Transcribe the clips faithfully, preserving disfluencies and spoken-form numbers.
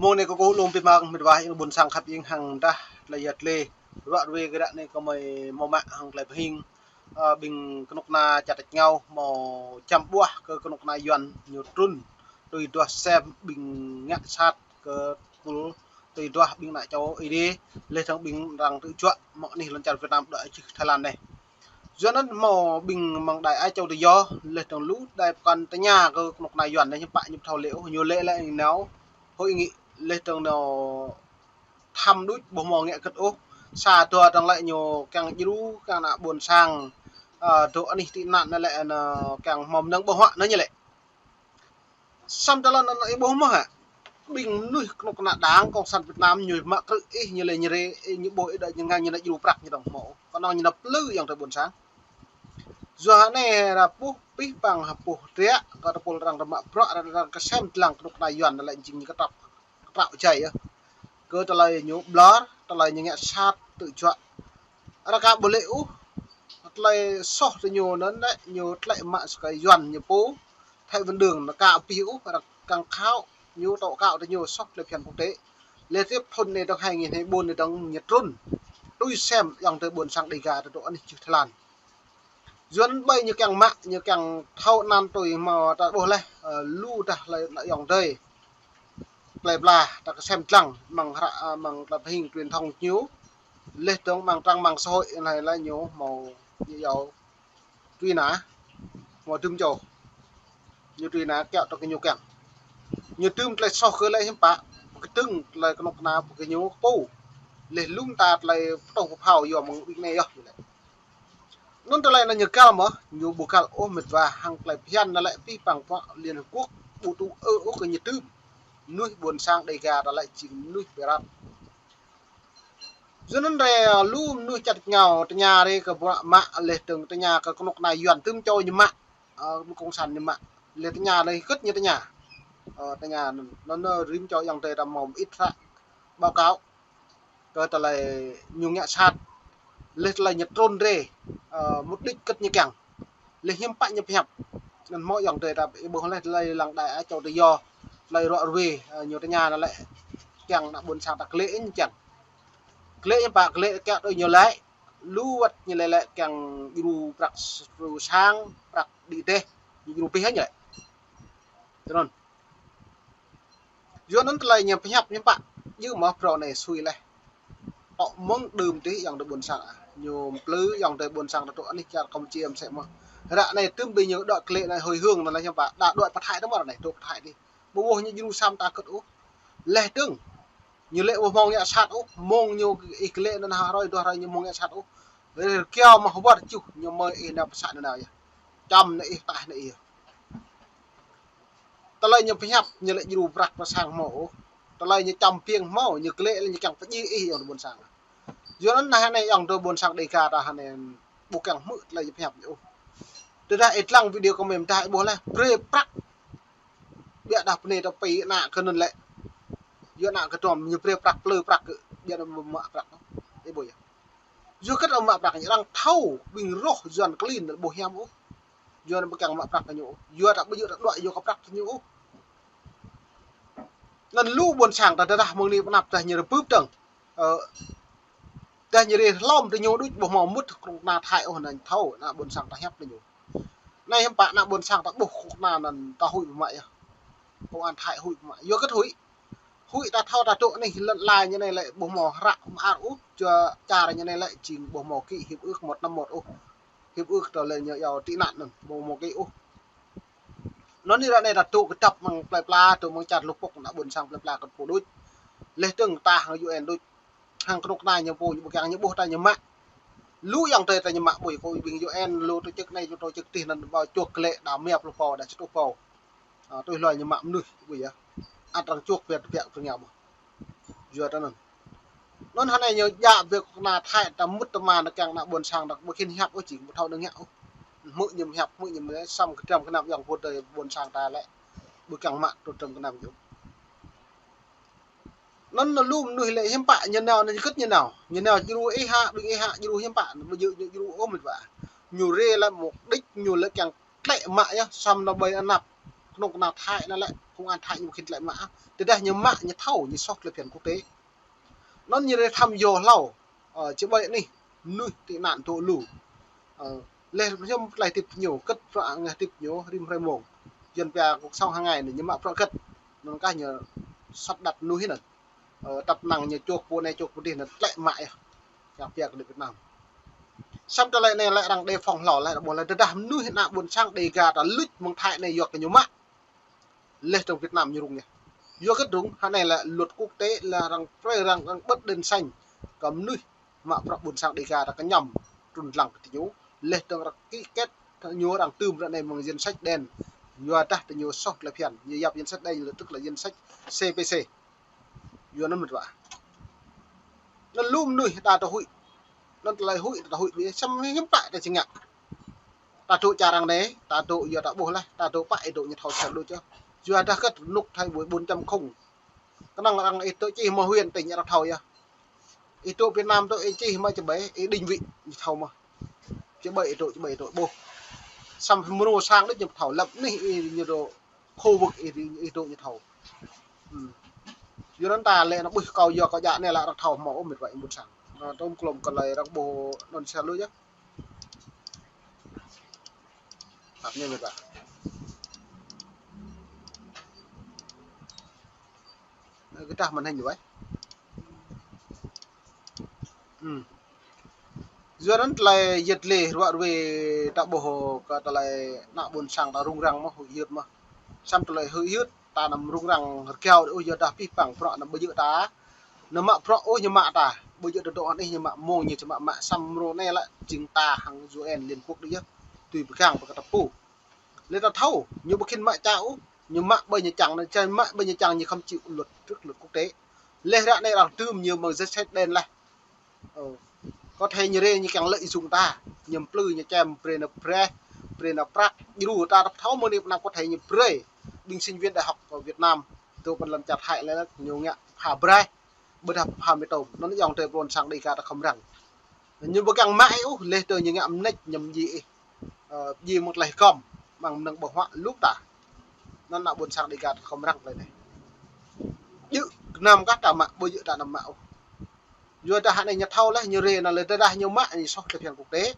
Mơ̆ng anai kơ kâo lŏm pơmơ̆ng mĕt wa ƀôn sang khăp ing hăng dah tơlơi yăt lĕ. Ră ruai kơ ră anai kơ mơi hmâo mă hăng tơlơi pơhing, ơ, ƀing kơnuk kơna čar tač rơngiao hmâo čăm ƀuah kơ kơnuk kơna Yuan ñu trŭn tui duah sem ƀing ngă sat kơ tơpul tui duah ƀing ană čô Ơi Adai, laih dơ̆ng ƀing arăng tơjuă mơ̆ng anih lŏn čar Việt Nam đuaĭ čih Thái Lan anai. Yua anŭn hmâo ƀing mơ̆ng đài á châu tự do, laih dơ̆ng lu đài pơkŏn tơña kơ kơnuk kơna Yuan anai hiư̆m pă ñu ƀu thâo lĕ ôh, ñu lĕ lĕ nao hội nghị, laih dơ̆ng nao thăm đôč ƀu hmâo ngă kơ̆t ôh. Sa dua dơ̆ng lĕ ñu kiăng djru, kiăng ană ƀôn sang, ơ, dŏ anih tị nạn anai lĕ anŭn kiăng hmâo mơnơ̆ng ƀơ̆ng huă anŭn ñu lĕ. Samơ̆ tơlơi anŭn ih ƀuh mơ̆ hă? Ƀing mơnuih kơnuk kơna Đảng Cộng sản Việt Nam ñu mă krư̆ ih, ñu lĕ ñu rê, ih ñu ƀuh ih đuaĭ ñu ngă ñu nao djru prăk ñu dơ̆ng hmâo. Kơnơ̆ng ñu nao plư ayŏng adơi ƀôn sang. Yua anai ră puh pih păng hă puh triă, kơ tơpul arăng rơmă bruă, arăng kơsem dlăng kơnuk kơna Yuan anai lĕ jing ñu kơtrăp, kơtrăp jai yơh. Kơ tơlơi ñu ƀlŏr, tơlơi ñu ngă sat tơjuă. Arăng ka ƀu lĕ ôh, tơlơi soh tơ ñu anŭn lĕ, ñu tlĕ mă sơkai Yuan ñu pô, Thái Văn Đường anŭn ka pih ôh, arăng kăng khao, ñu tŏ kâo tơ ñu soh tơlơi phiăn quốc tế. Lĕ tiếp thun anai dơ̆ng hai nghìn hai mươi bốn anai dơ̆ng ñu trŭn tui sem ayŏng adơi ƀôn sang Đêga tơ dŏ anih čih Thái Lan. Yua anŭn ƀơi ñu kiăng mă, ñu kiăng thâo anăn tui hmâo ta ƀuh laih, ơ, lu dah lĕ ană ayŏng adơi plơi pla ta kơsem dlăng mơ̆ng hră, ơ, mơ̆ng tơlơi pơhing truyền thông ñu, laih dơ̆ng mơ̆ng trang mạng xã hội anai lĕ ñu hmâo ñu yua truy nã, hmâo dưm čô. Ñu truy nã kiaŏ tơ kơ ñu kiăng. Ñu dưm tơlơi soh kơ lĕ hiư̆m pă, pơkơdơ̆ng tơlơi kơnuk kơna pơ kơ ñu pô. Laih lŏm ta tơlơi pơtô pơphao yua mơ̆ng ƀing anai yơh ñu lĕ. Anŭn tơlơi anŭn ñu găl mơ̆, ñu ƀu găl ôh mĕt wa hăng tơlơi phiăn anŭn lĕ pih păng pơ̆k Liên Hợp Quốc ƀu tŭ ư ôh kơ ñu dưm mơnuih ƀôn sang Đêga ta lĕ jing mơnuih pơrat. Yua anŭn rai, ơ, lu mơnuih čar tač rơngiao tơña rai kơ bruă mă laih dơ̆ng tơña kơ kơnuk kơna Yuan dưm čô ñu mă, ơ, mơnuih cộng sản ñu mă. Laih tơña rai hơget ñu tơña. Ơ, tơña anŭn, anŭn, ơ, rĭm čô ayŏng adơi ta hmâo mơit hră báo cáo kơ tơlơi ñu ngă sat. Laih tơlơi ñu trŭn rai, ơ, mục đích hơget ñu kiăng. Laih hiư̆m pă ñu pơhiăp. Anŭn hmâo ayŏng adơi ta ƀuh laih tơlơi lăng đài á châu tự do, tơlơi ră ruai, ơ, ñu tơña anŭn lĕ kiăng ană ƀôn sang ta klĕ ñu kiăng. Klĕ hiư̆m pă klĕ kiaŏ tui ñu lĕ, lu wơ̆t ñu lĕ lĕ kiăng djru prăk s-, sang, prăk đĭ teh, ñu djru pih ñu lĕ. Tui anŭn. Yua anŭn tơlơi ñu pơhiăp hiư̆m pă, yua mơ̆ phrâo anai sui laih. Tŏ mơ̆ng đưm tih ayŏng adơi ƀôn sang. Ñu plư ayŏng adơi ƀôn sang ta dŏ anih čar Campuchia mơsĕ mơ̆. Ră anai tơm ƀing ñu đuaĭ klĕ anai hơi hương anŭn lĕ hiư̆m pă, đa đuaĭ pơthai tơmơ̆ anai, dŏ pơthai tih. Ƀu ƀuh ñu djru sam ta kơ̆t ôh. Laih dơ̆ng. Ñu lĕ ƀu hmâo ngă sat ôh, mơ̆ng ñu ih klĕ anŭn ha hrơi dua hrơi ñu hmâo ngă sat ôh. Rơkiao mă wơr čuh ñu mơi ih nao pơsat nao yơh. Čăm nao ih taih nao ih yơh. Tơlơi ñu pơhiăp, ñu lĕ djru prăk pơ sang hmâo ôh. Tơlơi ñu čăm piêng hmâo, ñu klĕ lĕ ñu kiăng pơdjai ih ayŏng adơi ƀôn sang. Yua anŭn anai anai ayŏng adơi ƀôn sang Đêga ta anai ƀu kiăng hmư̆ tơlơi ñu pơhiăp ñu ôh. Tơdah ih lăng video kơ mơi mơdah ih ƀuh laih, brơi prăk. Biă dah pơnê ta pi ană kơ anŭn lĕ. Yua ană kơ tơm ñu brơi prăk plư prăk kơ, biă dah mă prăk. Ih ƀuh yơh. Yua hơget arăng mă prăk ñu, arăng thâo ƀing roh Yuan klin ƀu hiam ôh. Yua anŭn ƀu kiăng mă prăk kơ ñu ôh. Yua ta ƀu djơ̆ ta đuaĭ yua kơ prăk kơ ñu ôh. Anŭn lu ƀôn sang ta tơdah mơ̆ng anai pơ anăp tơdah ñu rơbưp dơ̆ng. Ơ, tơdah ñu rai hlŏm tơ ñu đôč ƀu hmâo mŭt kơnuk kơna Thái ôh anŭn thâo, ană ƀôn sang ta hiăp tơ ñu. Anai hiư̆m pă ană ƀôn sang ta ƀuh kơnuk kơna anŭn ta huĭ pơmă yơh. Công an Thái huĭ pơmă. Yua hơget huĭ. Huĭ ta thâo ta dŏ anih lŏn ala ñu anai lĕ ƀu hmâo hră mơar ôh, čua čar ñu anai lĕ jing ƀu hmâo ký hiệp ước một năm một ôh. Hiệp ước tơlơi ñu yua tị nạn anŭn, ƀu hmâo ký ôh. Anŭn anai ră anai ta dŏ kơdŏp mơ̆ng plơi pla, dŏ mơ̆ng čar lŏn pŏk ană ƀôn sang plơi pla kơ pô đôč. Laih dơ̆ng ta hăng U N đôč. Hăng kơnuk kơna ñu pô ñu ƀu kiăng ñu ƀuh ta ñu mă. Lu ayŏng adơi ta ñu mă ƀuh kơ ƀing U N lu tổ chức anai, tổ chức tih anŭn ƀu čuh klĕ đa mia pluh pô, đa sa rơtuh pô. Ơ, tui hluai ñu mă mơnuih ƀuh yơh. Ăt arăng čuh biă biă tơngia mơ̆. Yua tơ anŭn. Anŭn hơnai ñu djă biă kơnuk kơna Thái ta mŭt tơma nao kiăng ană ƀôn sang ta ƀu khĭn hiăp ôh jing ƀu thâo nao ngă ôh. Hmư̆ ñu hiăp, hmư̆ ñu mă, samơ̆ kơdrăm kơnăm ayŏng pô adơi ƀôn sang ta lĕ ƀu kiăng mă tŭ kơdrăm kơnăm ñu. Anŭn lu mơnuih lĕ hiư̆m pă ñu nao, anŭn hơget ñu nao. Ñu nao djru ih hă, ƀing ih hă, djru hiư̆m pă, ƀu djơ̆ ñu djru ôh mĕt wa. Ñu rai lĕ mục đích ñu lĕ kiăng klĕ mă yơh, samơ̆ nao ƀơi anăp Kơnuk kơna Thái anai lĕ, công an Thái ñu ƀu khĭn tơlơi mă. Tơdah ñu mă, ñu thâo, ñu soh tơlơi phiăn quốc tế. Anŭn ñu rai thăm yua hlâo, ơ, či ƀơi anih, mơnuih tị nạn dŏ lu. Ơ, leh ñu tơlơi tip ñu, kơ̆t prăk ngă tip ñu, rĭm hrơi mông. Yuan pia cuộc sống hàng ngày anai, ñu mă prăk kơ̆t. Anŭn kah ñu sắp đặt mơnuih anŭn. Ơ, tăp năng ñu čuh pô anai čuh pô adih anŭn tơlơi mă yơh. Yang pia kơ Việt Nam. Samơ̆ tơlơi anai lĕ arăng đề phòng hlâo lĕ, ƀuh lĕ tơdah mơnuih ană ƀôn sang Đêga ta luč mơ̆ng Thái anai yua kơ ñu mă. Leh tơ̆ng Việt Nam ñu rŭng yơh. Yua kơ rŭng, hă anai lĕ luật quốc tế lĕ arăng prơi arăng, arăng bật đèn xanh kơ mơnuih mă prăk ƀôn sang Đêga ta kơñăm trŭn lăng kơ tơ ñu. Leh tơ̆ng arăng ký kết ñu arăng tưm ră anai mơ̆ng danh sách đen. Yua dah tơ ñu soh tơlơi phiăn, ñu yap danh sách đen lĕ tức là danh sách C P C. Yua anŭn mơ̆t wa. Anŭn lu mơnuih ta tơ huĭ. Anŭn tơlơi huĭ ta tơ huĭ ƀiă, samơ̆ hiư̆m pă ta či ngă. Ta dŏ čar arăng anai, ta dŏ yua ta ƀuh leh, ta dŏ pă ih dŏ ñu thâo sel đôč yơh. Yua dah kơ̆t kơnuk Thái ƀuh bốn chấm không. Kơnơ̆ng arăng ih dŏ čih mơ̆ huyện tỉnh arăng thâo yơh. Ih dŏ Việt Nam dŏ ih čih mơ̆ či ƀai, ih định vị ñu thâo mơ̆. Či ƀai ih dŏ, či ƀai ih dŏ ƀuh. Samơ̆ mrô sang đôč ñu thâo, lăp anih ih ñu dŏ khu vực ih, ih dŏ ñu thâo. Hm. Yua anŭn ta lĕ anŭn ƀuh kâo yua kâo djă anai lĕ arăng thâo hmâo ôh mĕt wa ih ƀôn sang. Anŭn tơm klôm kơ lơi arăng ƀuh anŭn sel lu yơh. Tăp ñu mĕt wa. Ơ, kơ dah màn hình ñu ƀai. Hm. Yua anŭn tơlơi yet lĕ ruă ruê ta ƀuh kơ tơlơi ană ƀôn sang ta rŭng răng mơ̆, huĭ hyưt mơ̆. Samơ̆ tơlơi huĭ hyưt ta anăm rŭng răng rơgao đôč ôh, yua dah pih păng prăk anăm ƀơi jơ̆ ta. Anăm mă prăk ôh ñu mă ta. Ƀơi jơ̆ ta dŏ anih ñu mă mơ̆ng ñu či mă mă samơ̆ mrô anai lĕ jing ta hăng U N Liên Quốc đôč yơh. Tui pơgang pơ kơ ta pô. Lĕ ta thâo, ñu ƀu khĭn mă čar ôh, ñu mă ƀơi ñu čang, anŭn čang mă ƀơi ñu čang ñu khŏm chịu luật, trước luật quốc tế. Leh ră anai arăng tưm ñu mơ̆ng danh sách đen leh. Ơ. Có thể ñu rai ñu kiăng lợi dụng ta, ñu plư ñu čem brơi nao brơi, brơi nao prăk, djru ta thâo mơ̆ng anai pơ anăp có thể ñu brơi. Ƀing sinh viên đại học ở Việt Nam, dŏ pơ lăm čar Thái lĕ ñu ngă pha brơi. Ƀôdah pha mơtô. Anŭn ayŏng adơi ƀôn sang Đêga ta khŏm răng. Ñu ƀu kiăng mă ih ôh, leh tơ ñu ngă mơneč ñu mdjai ih. Ơ, djai mơ̆ng tơlơi hơgŏm, mơ̆ng mơnơ̆ng ƀơ̆ng huă lŭp ta. Anŭn ană ƀôn sang Đêga ta khŏm răng tơlơi anai. Djơ̆ gơnam kah ta mă, ƀu djơ̆ ta anăm mă ôh. Yua dah anai ñu thâo leh, ñu rai anŭn lĕ tơdah ñu mă, ñu soh tơlơi phiăn quốc tế.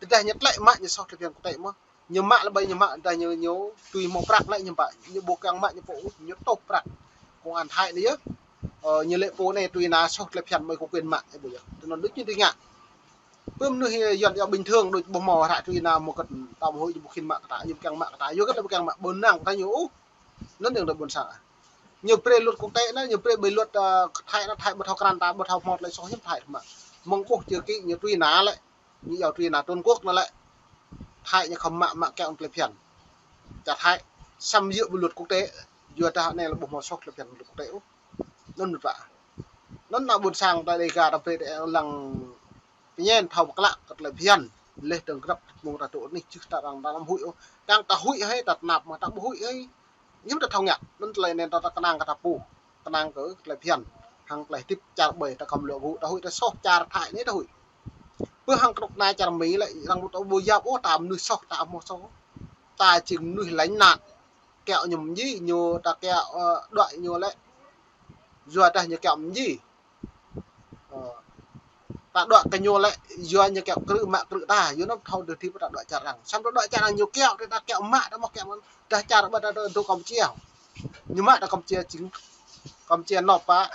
Tơdah ñu tơlơi mă, ñu soh tơlơi phiăn quốc tế mơ̆. Ñu mă lĕ ƀai ñu mă, dah ñu, ñu tui hmâo prăk lĕ ñu mă, ñu ƀu kiăng mă ñu pô, ñu tuh prăk. Công an Thái anai yơh. Ơ, ñu lĕ pô anai tui ană soh tơlơi phiăn mơi có quyền mă, ih ƀuh yơh. Tui anŭn đôč ñu tui ngă. Pơ mơnuih Yuan yơh bình thường đôč ƀu hmâo hră tui ană mơ̆ kơ̆t ta ƀu huĭ ñu ƀu khĭn mă kơ ta, ñu ƀu kiăng mă kơ ta, yua kơ ta ƀu kiăng mă, ƀu năng kơ ta ñu ôh. Anŭn ayŏng adơi ƀôn sang. Ñu brơi luật quốc tế anŭn, ñu brơi ƀơi luật, ơ, Thái anŭn, Thái ƀu thâo krăn ta, ƀu thâo hmâo tơlơi soh hiư̆m Thái mă. Mơ̆ng ƀuh chữ ký ñu tui ană lĕ. Ñu yua tui ană Trung Quốc anŭn lĕ. Thái ñu khŏm mă, mă kiăng tơlơi phiăn. Čar Thái, samơ̆ djơ̆ ƀơi luật quốc tế, yua dah anai lĕ ƀu hmâo soh tơlơi phiăn luật quốc tế ôh. Anŭn mơ̆n ƀă. Anŭn ană ƀôn sang ta Đêga ta brơi ta lăng pơñen thâo pơklă kơ tơlơi phiăn. Leh tơ̆ng grăp mơ̆ng ta dŏ anih čư̆ ta arăng ta anăm huĭ ôh. Kiăng ta huĭ hơi, ta tơnap mơ̆ ta ƀu huĭ hơi. Ñu ta thâo ngă, anŭn tơlơi anai ta, ta kơnang kơ ta pô. Kơnang kơ tơlơi phiăn. Hăng tơlơi tip čar ƀai ta khŏm lŏ gŭ, ta huĭ ta soh čar Thái anai ta huĭ. Pơ hăng kơnuk kơna čar Mi lĕ, arăng ƀu ta ƀu yap ôh, ta mơnuih soh, ta hmâo soh. Ta jing mơnuih lánh nạn. Kiaŏ ñu mdjai, ñu ta kiaŏ, ơ, đuaĭ ñu lĕ. Yua dah ñu kiaŏ mdjai. Ơ, ta đuaĭ kơ ñu lĕ, yua ñu kiaŏ krư̆ mă krư̆ ta, yua anŭn thâo dơ̆ng tip ta đuaĭ čar arăng. Samơ̆ ta đuaĭ čar arăng ñu kiaŏ, ta kiaŏ mă, ta mơ̆ kiaŏ mă. Dah čar ƀai ta dŏ Campuchia. Ñu mă ta Campuchia jing, Campuchia nộp pơ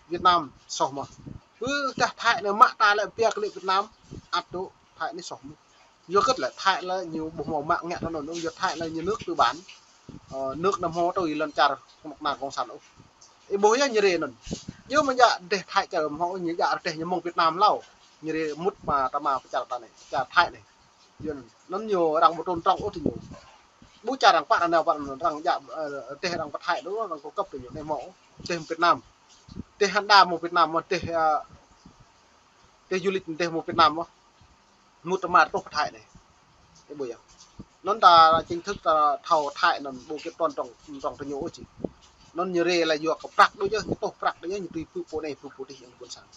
Việt Nam soh mơ̆. Pơ dah Thái anai mă ta lĕ pia kơ lĕ Việt Nam, ăt dŏ Thái anai soh mơ̆. Yua kơ lĕ Thái lĕ ñu ƀu hmâo mă ngă tơ anŭn, yua Thái lĕ ñu nước tư bản. Ơ, nước anăm hmâo tui lŏn čar kơnuk kơna cộng sản ôh. Ih ƀuh yơh ñu rai anŭn. Yua mơ̆ djă rơdêh Thái čar hmâo, ñu djă rơdêh ñu mơ̆ng Việt Nam hlâo. Ñu rai mŭt mă ta mă pơ čar ta anai, čar Thái anai. Yua anŭn, anŭn ñu arăng ƀu tôn trọng ôh tơ ñu. Ƀu čar arăng pă anai pă anŭn, arăng djă, ơ, rơdêh arăng pơ Thái đôč, arăng cung cấp tơ ñu anai hmâo. Rơdêh Việt Nam. Rơdêh hơnda mơ̆ng Việt Nam mơ̆, rơdêh, ơ, rơdêh du lịch rơdêh mơ̆ng Việt Nam mơ̆. Mŭt ta mă truh pơ Thái anai. Ih ƀuh yơh. Anŭn ta chính thức ta thâo Thái anŭn ƀu kiăng tôn trọng, tôn trọng tơ ñu ôh či. Anŭn ñu rai lĕ yua kơ prăk đôč yơh, ñu tuh prăk đôč yơh, ñu tui pơ pô anai, pơ pô adih ayŏng ƀôn sang.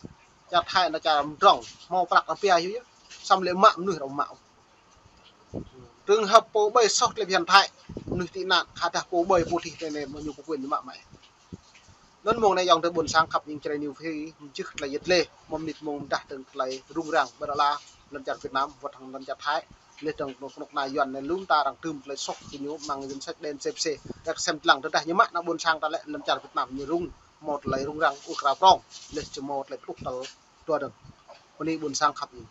Čar Thái anŭn čar mdrŏng, hmâo prăk rơpia yơh yơh. Samơ̆ lĕ mă mơnuih arăng mă. Trường hợp pô ƀai soh tơlơi phiăn Thái. mơnuih tị nạn, khă dah pô ƀơi pô tih tơ anai mơ̆ ñu pô quyền ñu mă mă. Anŭn mông anai ayŏng adơi ƀôn sang khăp ing Jrai News Free, mơčih tơlơi yet lĕ, mơ̆ng mơnit mông dah tơ̆ng tơlơi rŭng răng, ƀơi ala lŏn čar Việt Nam, wơ̆t hăng lŏn čar Thái, lĕ dơ̆ng kơnuk kơnuk kơna Yuan anai lŏm ta arăng tơm tơlơi sŏk kơ ñu mơ̆ng dân sách đen C F C, dah sem lăng tơdah ñu mă ană ƀôn sang ta lĕ lŏn čar Việt Nam ñu rŭng, hmâo tơlơi rŭng răng, ur krao prong, lĕ či hmâo tơlơi pluh tal dua dơ̆ng. Bơni ƀôn sang khăp ing.